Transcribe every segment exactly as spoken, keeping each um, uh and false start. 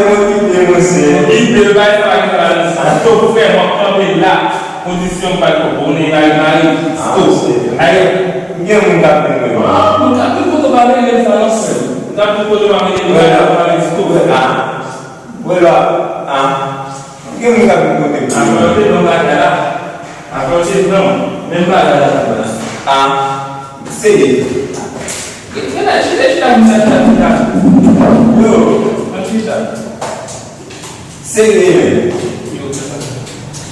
Mwen kite, mwen se. Kite, bay sa, bay sa. Stop, frè, m ap kanpe la. Kondisyon m pa t konprann, mari, mari. Stop. Ay. Gen moun k ap vin mwen. Ah, moun k ap vin kote w pa rele m sa nan sèl. Moun k ap vin kote w pa rele m sa nan sèl. Stop. Ah. Wè la. Ah. Gen moun k ap vin kote m. Ah, mwen te nan bagay la. Avanse non, menm bagay la. Ah, se. Genlè chita, chita, chita, chita. Yo. An chita. Serye menm. Yo,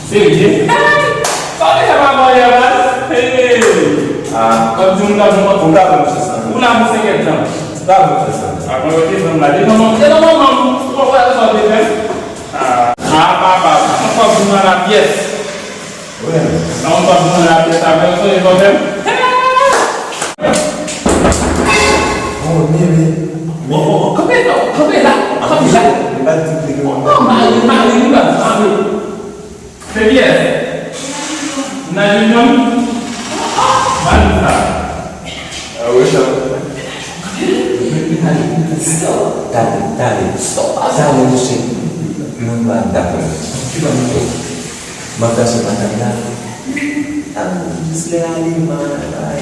serye. Sa w deja pa bò yè, man. Hey. Ah. Kòm di moun ka bon, ou ka bon sou sa. Ou la pou senkant tan. Ou ka bon sou sa. Ah, mwen, ok, zanm la. Devan manman, devan manman, ou wè sa w te fè? Ah, ah, papa, mwen fòk vin nan lapyès. Nan yon pòt mwen la, tèt avè w, sonje sa w fè m. Oh, men, men, men. Oh, oh, kanpe la, kanpe la, kanpe la. Li pa di ke. Oh, mari, mari, li pa di mari. Se pyès. Nan yon nonm. Mari sa. Ah, wi, sa. Stop. Tande, tande, stop. Tande, mesye. Mwen pa dakò. Ki ban nou? M ap tache madanm nan. Tankou jis lè ale, m a bay.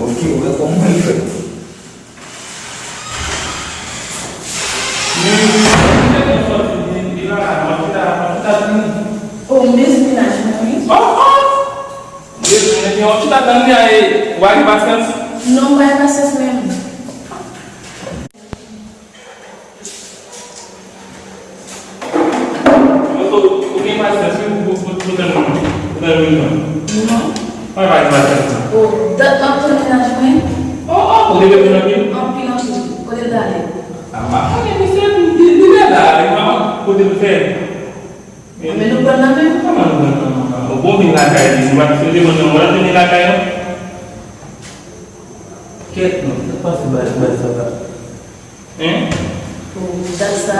Ok, ou wè kòman l fè. Oh, mezanmi, mennaj mwen, wi. Mezanmi, ou chita tann li a, e, ou pa gen pasyans? Non, m pa gen pasyans menm. Ou gen pasyans wi pou, pou, pou tann mwen. Pou tann mwen. Non. Mwen pa gen pasyans non. Oh, dat m ap tann mennaj mwen. Oh, oh, ou te bezwen anpil? Anpil, anpil. Kote l t ale? Ah, m pa konnen, misye, li, li, li la, li pa kote l fè. Men nou pran nan men. Kòman nou pran nan men? Bon, vin lakay li, nou pa te sou demann nan, mwen te vin lakay non. Kèt non, sa k pase bal, bal sa la. Hein? Pou dat sa.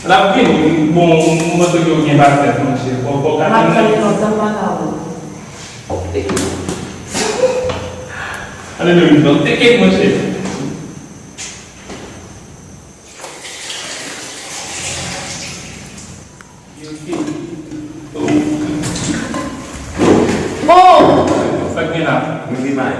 L ap vini, bon, m panse ke w gen pasyans, monchè. Fò, fò w ka tann li. M ap tann li lontan, m pa ka wè. Ale, men, men, teke, monchè. Oh! Sa k gen la? Mwen te bay.